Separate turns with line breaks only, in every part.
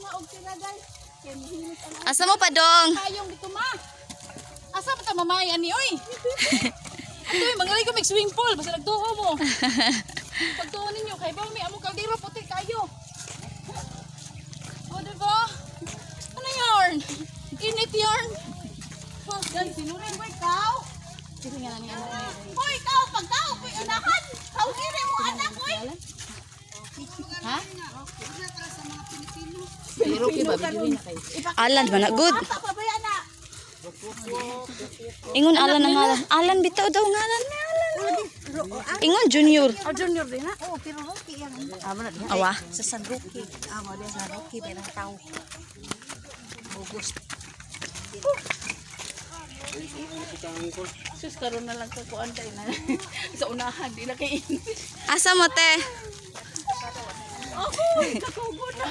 na og sila guys. Kay mihilis ang
Asa mo pa dong?
kayong dito ma. Asa pa ta mamay ani oy? Atoy mangalay ko mig swimming pool basta nagtuo mo. Pagtuo ninyo kay ba may among kaldero puti kayo. O diba? Ano yarn? Init yarn. Oh, dahil sinurin mo ikaw.
Hoy, ikaw, pagkao, puy, unahan. Kau diri mo anak, oy.
Ha?
Alan man na good.
Ata pa ba yan na?
Ingon Alan ang ngalan. Alan bitaw daw ngalan ni Alan. Ingon Junior.
Oh, Junior din ha?
Oh, pero Rocky yan.
Awa.
Sa San Roque. Amo din San Roque pero tao. August.
Sus, karon na lang kakuan kay na. Sa unahan, di na kay init.
Asa mo te?
Oh, kakugo na.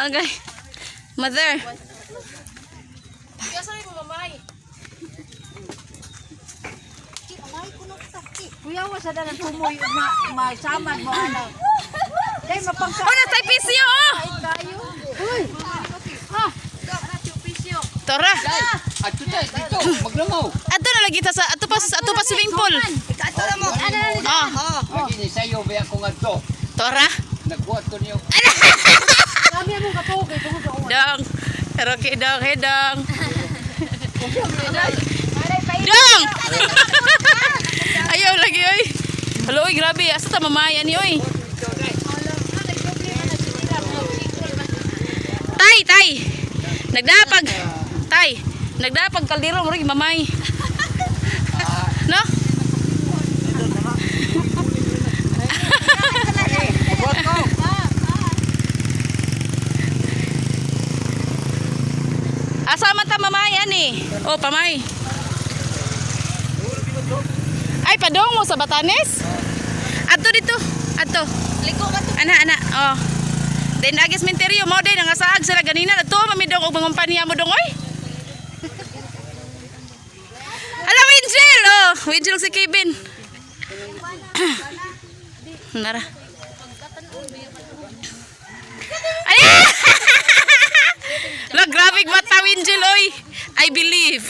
Okay. Mother.
Kaya sabi mo, mamay.
Kuya wa sa dalan tumoy ma masaman mo ana. Dai mapangka
Oh, nasa pisyo oh.
kayo. Uy. Ha.
Tora.
Ato tayo dito, maglamaw.
Ato na lagi ta sa ato pa swimming pool.
Ikato na mo. Ana na.
Oh,
Lagi ni sayo ba akong adto.
Tora.
Nagbuhat ko niyo.
Kami mo katuog kay tungod sa uwan.
Dong. Rocky dong, hey dong. Dong. Ayaw lagi oy. Hello, oy, grabe. Asa ta mamaya ni oy? Tay, tay. Nagdapag. Tay, nagdapag kaldero mo rin mamay. No? Asa man ta mamay ani? Oh, pamay. Ay, padong mo sa Batanes? Adto dito. Adto.
Liko ka to.
Ana, ana. Oh. Then agis menteryo mo din ang asaag sila ganina adto mamidong og mangumpanya mo dong oy. Ala Winjel oh, Winjel si Kevin. Nara. Ay! La grabe bata Winjel oy. I believe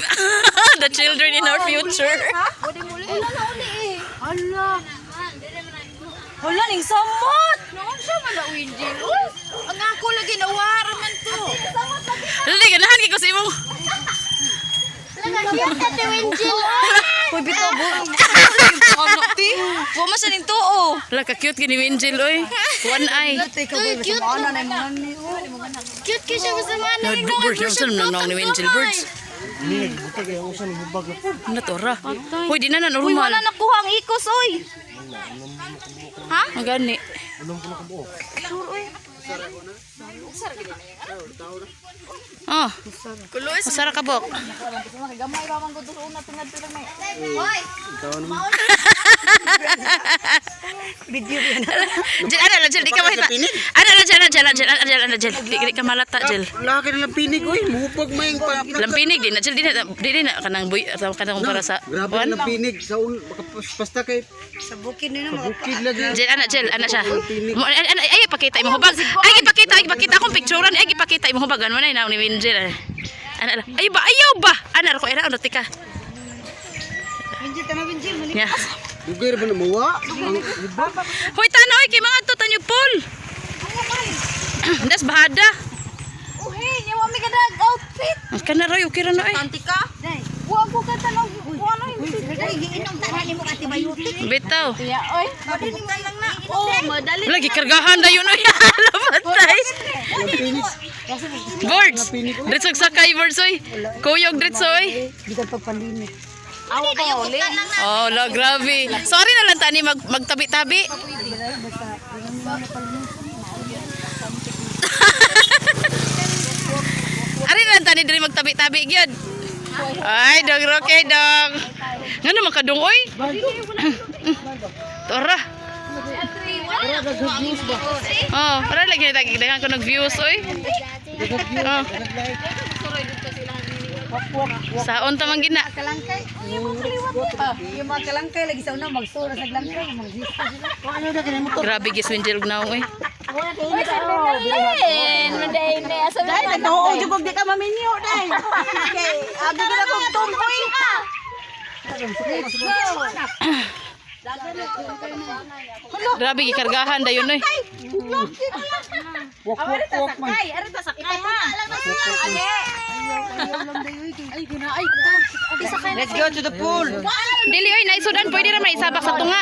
the children in our future.
Wala na uli eh.
Ala.
Wala ning samot.
Noon siya man na Winjil. Uy, ang ako lagi nawara man to.
Dali ganahan kay ko sa imong.
Lagi ka te Winjil.
Hoy bitaw bo. Ano ti? Wa man sa ning tuo. La ka cute kini Winjel oy. One eye.
Cute. Cute kay siya basta man.
No, birds yung sa nang ni Winjel birds. Ano to ra? Hoy di na na
Uy,
normal.
wala nakuha ang ikos oy.
Ha? Ang gani. Oh. Usara ka bok.
Gamay ra man gud una tungad to lang may.
Hoy.
Jel, ana lang, Jel, di ka makita. Ana lang, Jel, ana, Jel, ana, Jel, ana, Jel, ana, Jel. Di ka malata, Jel.
Laki na lang pinig, oy. Muhubag may pa.
Lampinig di na, Jel, di na kanang buy kanang para sa
Grabe
kuan.
na lang pinig. Sa un, baka basta kay
Sa bukid nila
sa bukid lagi.
Jel, ana, Jel, ana siya. Ana, ay, ipakita imong hubag. Ay, ipakita, ay, ipakita akong picturean. Ay, ipakita imong hubag. Ano na inaw ni Winjel. Ana, ana. Ay ba, ayaw ba? Ana, ko era, ano, tika.
Winjil tanaw Winjil mali.
Yeah.
Dugay ra ba na mawa? Ang hubag.
Hoy, tanaw, ay, kay mga ato, tanyo, Paul. Das, bahada.
Uhi, nyawa mi kadag outfit.
Kana roy, okay ra na, ay.
Tanti ka?
Wa ko ka tanaw. Wa na yung
Dai giinom tanan nimo antibiotic.
Bitaw.
Tiya oy.
Madali lang na. Oh, madali.
Lagi kargahan na yun, oy. Lapatay.
Lang pinig.
Birds. Diretso sakay, birds, oy. Kuyog, diretso, oy.
Bikan pagpalimit.
Awa pa uli.
Oh, la, grabe. Sorry na lang, tani, magtabi-tabi. Ari na lang, tani, diri magtabi-tabi, gyud. Ay, dong, Roque, dong. Nga naman kadung, oy. Tora. Oh, para lagi na daghan ko nag-views, oy. Oh. Saon ta man gina.
Kalangkay. Yung mga kalangkay lagi sa una magsura sa langkay, magsista sila.
Grabe gis Winjel og naong, oy.
Dai, nagtuo jud kog di ka maminyo dai. Okay, abi gid ako tumboy ka.
Grabe gikargahan dayon oy.
Wak wak wak man.
Ay, ari ta sakay ha.
Let's go to the pool.
Dili oy, naisudan pwede ra may isabak sa tunga.